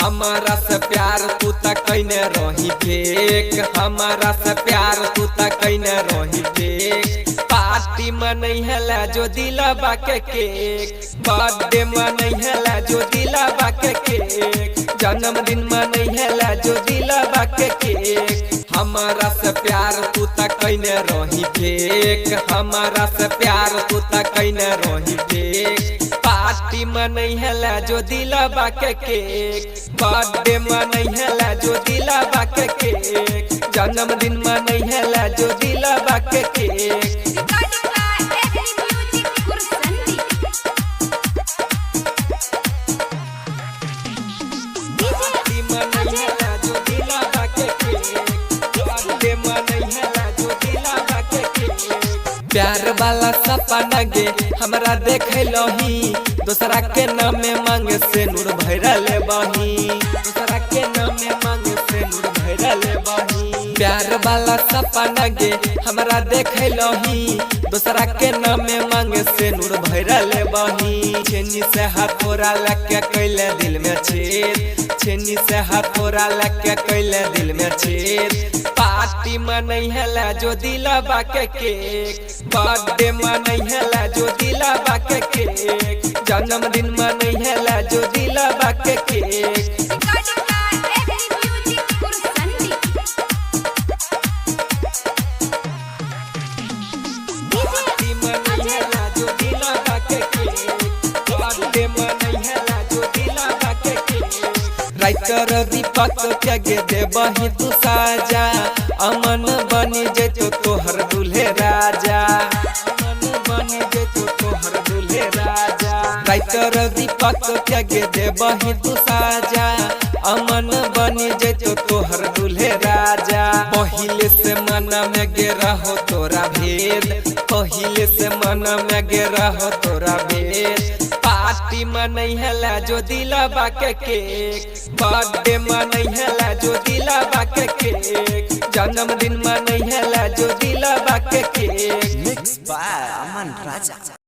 हमारा से प्यार तू त कइने रही फेक, हमारा से प्यार तू त कइने रही फेक। पार्टी मनई हला जो दिलबा के केक, बर्थडे मनई हला जो दिलबा के केक, जन्मदिन मनई हला जो दिलबा के केक। हमारा से प्यार तू त कइने रही फेक, हमारा से प्यार तू त कइने रही फेक। पार्टी मनई हला जो दिलबा के केक, बर्थडे मनई हला जो दिलबा के केक, जन्मदिन मनई हला जो दिलबा के cake. Recording by Every Music Kursandi. DJ party मनई हला जो दिलबा के केक, बर्थडे मनई हला जो दिलबा के केक। प्यार वाला सपना गे हमरा देखलही, दोसरा के नाम में मांगे से नूर भैरा ले बही, दोसरा के नाम में मांगे से नूर भैरा ले बही। प्यार वाला सपना गे हमरा देखलही, दोसरा के नाम में मांगे से नूर भैरा ले बही। छेनी से हथोड़ा लग कैले दिल में छेद, छेनी से हथोड़ा लग कैले दिल में छेद। पार्टी मनई हला जो दिलबा के केक, बर्थडे मनई हला जो दिलबा के केक, जन्मदिन मनई हला जो दिलबा के cake. Recording by Every Music Kursandi. DJ party मनई हला जो दिलबा के केक, बर्थडे मनई हला जो दिलबा के केक। राइटर दीपक के देबही तू साजा, अमन बनी जेतो तोहर दूल्हे राजा, अमन बनी जेतो तोहर दूल्हे राजा। राइटर दीपक के देबही तू साजा, अमन बनी जेतो तोहर दूल्हे राजा। पहिले से मन में गे रहो तोरा भेद, पहिले से मन में गे रहो तोरा भेद। पार्टी मनई हला जो दिलबा के केक, बर्थडे मनई हला जो दिलबा के केक, जन्मदिन मनई हला जो दिलबा के cake. Mixed by Aman Raja.